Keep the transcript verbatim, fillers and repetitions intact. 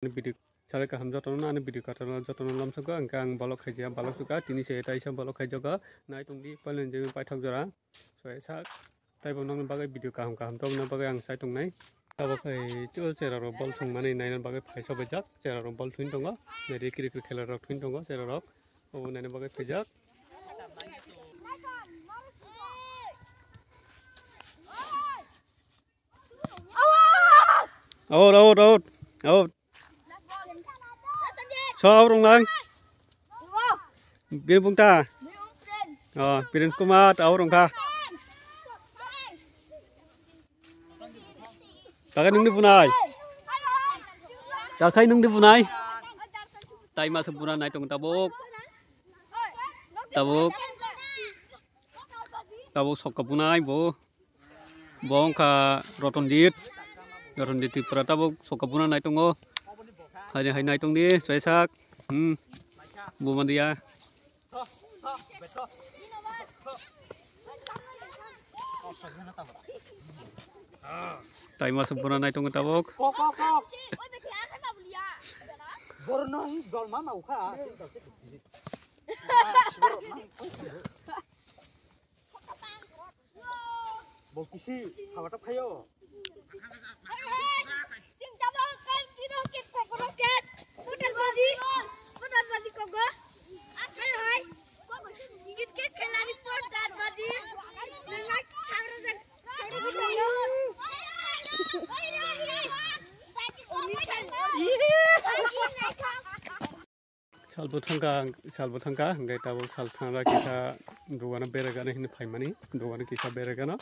Video salai kaham jotono, ani video kotorno jotono lamsokgo, hwnkhe ang bolok khaijak, bolok sukha, tini se taisa bolok khaijago, nai tongdi, palen je paithak jora, so esa, taibo nokni bagwi video kaham kaham tongna bagwi ang chai tongnai. Abo khai cho chera rok bol thwngmani naina bagwi phai sobajak, chera rok bol thwin tongo, nai kiri kiri khela rok thwin tongo, chera rok obo naina bagwi phaijak. Out, out, out, out. So, out rong lang. Bini bungta. Oh, Prince Kumar, out rong kha. Takai nungni bunai. Takai nungni bunai. Tai masa buna nai tong tabuk. Tabuk. Tabuk sokka bunai bo. Bo wngkha Rotonjit. Rotonjit Tripura tabuk sokka buna nai tongo. Haini hai nai tongdi, chwaisak. Hmm. Bo mandiya. Tai masa buna nai tongo tabuk. Kok, kok, kok. Borno hi dol ma mau kha. Bo kisi habata phaio. Salbo thangkha, salbo thangkha, hwnkhe tabuk sal thangra kisa dogano berai gana hinwi phaimani, dogano kisa berai gana.